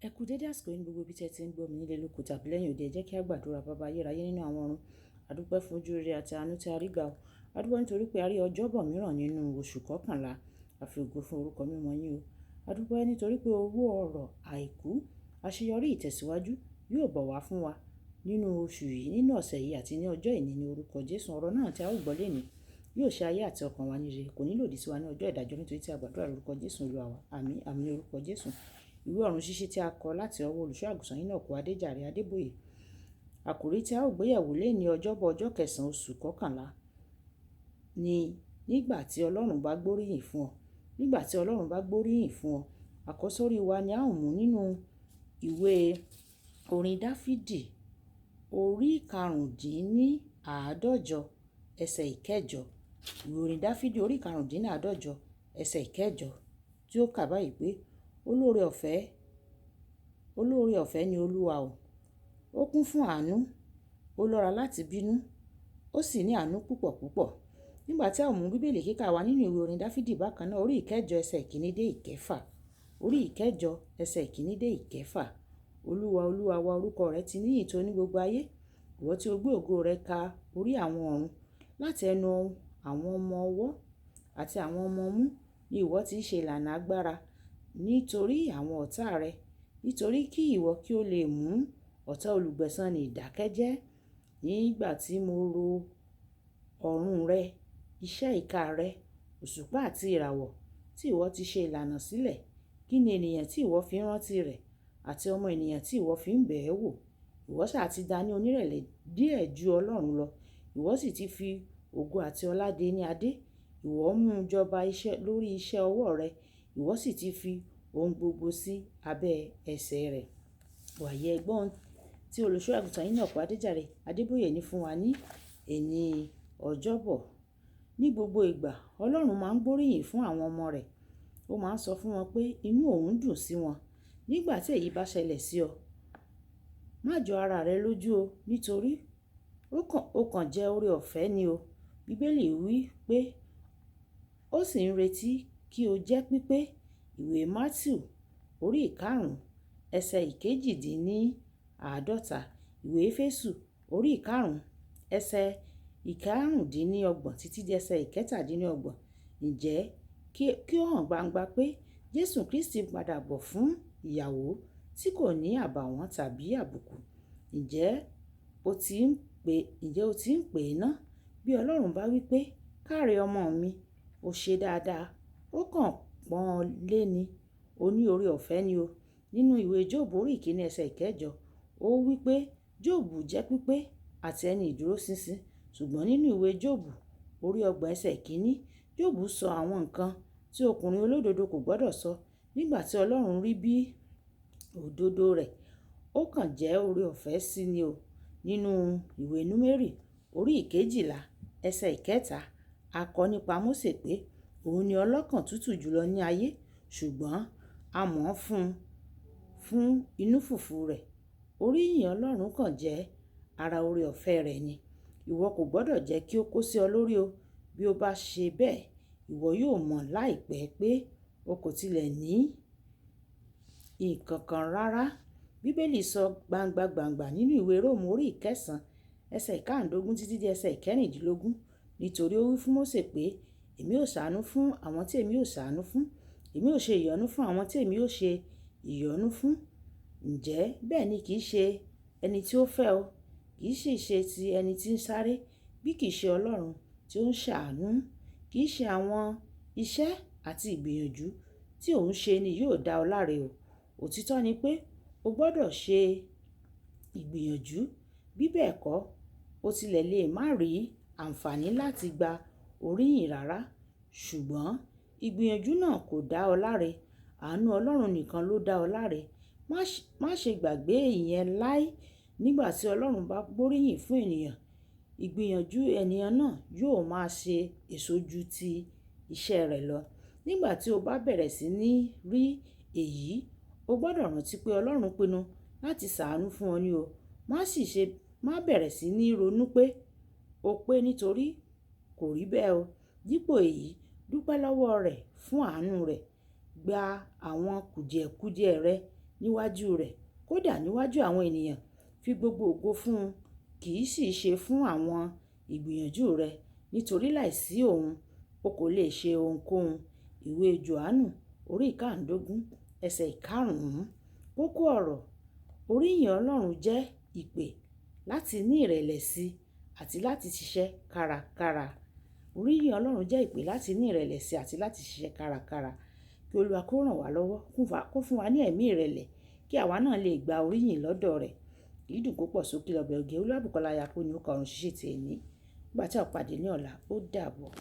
Ẹ kú dédé àsìkò yìí ní gbogbo ibi tí ẹ ti ń gbọ́ mi nílé lóko tàbí lẹ́yìn òde. Ẹ jẹ́ kí a gbàdúrà. Baba ayérayé nínú àwọn ọ̀run. A dúpẹ́ fún ojú rere àti àánú tí a rí gbà o. A dúpẹ́ nítorí pé a rí ọjọ́bọ̀ mìíràn nínú oṣù kọkànlá. A fi ògo fún orúkọ mímọ́ yín o. A dúpẹ́ nítorí pé owó ọrọ̀ àìkú, àṣeyọrí ìtẹ̀síwájú yóò bọ̀ wá fún wa nínú oṣù yìí, nínú ọ̀sẹ̀ yìí àti ní ọjọ́ ìní ní orúkọ Jésù. Ọ̀rọ̀ náà tí a ó gbọ́ lénìí yóò ṣe ayé àti ọkàn wa ní rere. Kò ní lòdì sí wa ní ọjọ́ ìdájọ́ nítorí tí a gbàdúrà lórúkọ Jésù Olúwa wa. Àmín, àmín ní orúkọ Jésù. Ìwé ọ̀run ṣíṣí tí a kọ láti ọwọ́ olùṣọ́ àgùntàn Enoch Adéjàre Adébóyè. Àkòrí tí a ó gbéyẹ̀wò lénìí ọjọ́bọ̀ ọjọ́ kẹsàn-án oṣù kọkànlá ni nígbà tí Ọlọ́run bá gbóríyìn fún ọ. Nígbà tí Ọlọ́run bá gbóríyìn fún ọ. Àkọ́sórí wa ni a ó mú nínú ìwé orin Dáfídì orí karùndínláàádọ́jọ ẹsẹ̀ ìkẹjọ. Ìwé orin Dáfídì orí karùndínláàádọ́jọ ẹsẹ̀ ìkẹjọ tí ó kà báyìí pé olóore ọ̀fẹ́, olóore ọ̀fẹ́ ni Olúwa o. Ó kún fún àánú, ó lọ́ra láti bínú, ó sì ní àánú púpọ̀ púpọ̀. Nígbà tí a ó mú Bíbélì kíkà wa nínú ìwé orin Dáfídì bákan náà orí ìkẹjọ ẹsẹ̀ ìkíní dé ìkẹfà. Orí ìkẹjọ ẹsẹ̀ ìkíní dé ìkẹfà. Olúwa, Olúwa wa, orúkọ rẹ ti níyìn tó ní gbogbo ayé. Ìwọ tí ó gbé ògo rẹ ka orí àwọn ọ̀run. Láti ẹnu àwọn ọmọ ọwọ́ àti àwọn ọmọ ọmú ni ìwọ ti ṣe ìlànà agbára nítorí àwọn ọ̀tá rẹ. Nítorí kí ìwọ kí ó lè mú ọ̀tá olùgbẹ̀san ní ìdákẹ́jẹ́. Nígbà tí mo ro ọ̀run rẹ, iṣẹ́ ìka rẹ, òṣùpá àti ìràwọ̀ tí ìwọ ti ṣe ìlànà sílẹ̀. Kí ni ènìyàn tí ìwọ fi ń rántí rẹ̀ àti ọmọ ènìyàn tí ìwọ fi ń bẹ̀ ẹ́ wò? Ìwọ sá ti dá ní onírẹ̀lẹ̀ díẹ̀ ju Ọlọ́run lọ. Ìwọ sì ti fi ògo àti ọlá dé ní adé. Ìwọ mú jọba iṣẹ́ lórí iṣẹ́ ọwọ́ rẹ. Ìwọ sì ti fi ohun gbogbo sí abẹ́ ẹsẹ̀ rẹ̀. Wàyí ẹgbọ́n tí olùṣọ́ àgùntàn Enoch Adéjàre Adébóyè ní fún wa ní èní ọjọ́bọ̀. Ní gbogbo ìgbà, Ọlọ́run máa ń gbóríyìn fún àwọn ọmọ rẹ̀. Ó máa ń sọ fún wọn pé inú òun dùn sí wọn. Nígbà tí èyí bá ṣẹlẹ̀ sí ọ, má jọ ara rẹ lójú o nítorí ó kàn jẹ́ oore ọ̀fẹ́ ni o. Bíbélì wí pé ó sì ń retí kí o jẹ́ pípé. Ìwé Mátíù orí ìkarùn-ún ẹsẹ̀ ìkejìdínláàádọ́ta. Ìwé Éfésù orí ìkarùn-ún ẹsẹ̀ ìkarùndínlọ́gbọ̀n títí dé ẹsẹ̀ ìkẹtàdínlọ́gbọ̀n. Ǹjẹ́ kí ó hàn gbangba pé Jésù Kristi padà bọ̀ fún ìyàwó tí kò ní àbàwọ́n tàbí àbùkù. Ǹjẹ́ o ti ń pè, ǹjẹ́ o ti ń pè é ná? Bí Ọlọ́run bá wí pé, "Káre ọmọ mi, o ṣe dáadáa." Ó kàn pọ́n ọ lé ni. O ní oore ọ̀fẹ́ ni o. Nínú ìwé Jóòbù orí ìkíní ẹsẹ̀ ìkẹjọ, ó wí pé Jóòbù jẹ́ pípé àti ẹni ìdúróṣinṣin. Ṣùgbọ́n nínú ìwé Jóòbù orí ọgbọ̀n ẹsẹ̀ ìkíní, Jóòbù sọ àwọn nǹkan tí ọkùnrin olódodo kò gbọdọ̀ sọ nígbà tí Ọlọ́run rí bí òdodo rẹ̀. Ó kàn jẹ́ oore ọ̀fẹ́ sí ni o. Nínú ìwé Númérì orí ìkejìlá ẹsẹ̀ ìkẹta, a kọ nípa Mósè pé òun ni ọlọ́kàn tútù jùlọ ní ayé, ṣùgbọ́n a mọ̀ ọ́n fún inú fùfú rẹ̀. Oríyìn Ọlọ́run kàn jẹ́ ara oore ọ̀fẹ́ rẹ̀ ni. Ìwọ kò gbọdọ̀ jẹ́ kí ó kó sí ọ lórí o. Bí o bá ṣe bẹ́ẹ̀, ìwọ yóò mọ̀ láìpẹ́ pé o kò tilẹ̀ ní nǹkan kan rárá. Bíbélì sọ gbangba gbangba nínú ìwé Róòmù orí ìkẹsàn-án ẹsẹ̀ ìkarùndógún títí dé ẹsẹ̀ ìkẹrìndínlógún. Nítorí ó wí fún Mósè pé, "Èmi ó ṣàánú fún àwọn tí èmi ó ṣàánú fún. Èmi ó ṣe ìyọ́nú fún àwọn tí èmi ó ṣe ìyọ́nú fún." Ǹjẹ́ bẹ́ẹ̀ ni kì í ṣe ẹni tí ó fẹ́ ọ, kì í sì ṣe ti ẹni tí ń sáré, bí kì í ṣe Ọlọ́run tí ó ń ṣàánú. Kì í ṣe àwọn iṣẹ́ àti ìgbìyànjú tí ò ń ṣe ni yóò dá ọ láre o. Òtítọ́ ni pé o gbọdọ̀ ṣe ìgbìyànjú. Bí bẹ́ẹ̀ kọ́, o tilẹ̀ lè má rí àǹfààní láti gba oríyìn rárá. Ṣùgbọ́n ìgbìyànjú náà kò dá ọ láre. Àánú Ọlọ́run nìkan ló dá ọ láre. Má ṣe gbàgbé ìyẹn láé. Nígbà tí Ọlọ́run bá gbóríyìn fún ènìyàn, ìgbìyànjú ènìyàn náà yóò máa ṣe èso ju ti iṣẹ́ rẹ̀ lọ. Nígbà tí o bá bẹ̀rẹ̀ sí ní rí èyí, o gbọdọ̀ rántí pé Ọlọ́run pinnu láti ṣàánú fún ọ ní o. Má sì ṣe, má bẹ̀rẹ̀ sí ní ronú pé o pé nítorí kò rí bẹ́ẹ̀ o. Dípò èyí, dúpẹ́ lọ́wọ́ rẹ̀ fún àánú rẹ̀. Gba àwọn kùdìẹ̀kudiẹ rẹ níwájú rẹ̀, kódà níwájú àwọn ènìyàn. Fi gbogbo ògo fún un, kì í sì ṣe fún àwọn ìgbìyànjú rẹ, nítorí láìsí òun o kò lè ṣe ohunkóhun. Ìwé Jòhánù orí ìkarùndógún ẹsẹ̀ ìkarùn-ún. Kókó ọ̀rọ̀: oríyìn Ọlọ́run jẹ́ ìpè láti ní ìrẹ̀lẹ̀ sí àti láti ṣiṣẹ́ kárakára. Oríyìn Ọlọ́run jẹ́ ìpè láti ní ìrẹ̀lẹ̀ sí àti láti ṣiṣẹ́ kárakára. Kí Olúwa kó ràn wá lọ́wọ́, kó fún wa ní ẹ̀mí ìrẹ̀lẹ̀ kí àwa náà lè gba oríyìn lọ́dọ̀ rẹ̀. Kì í dùn kó pọ̀ sókè lọ́bẹ̀ oge. Olúwabùkọ́lá Ayako ni ó kọ orin ṣíṣe ti ẹni. Nígbà tí a ó pàdé ní ọ̀la, ó dàbọ̀.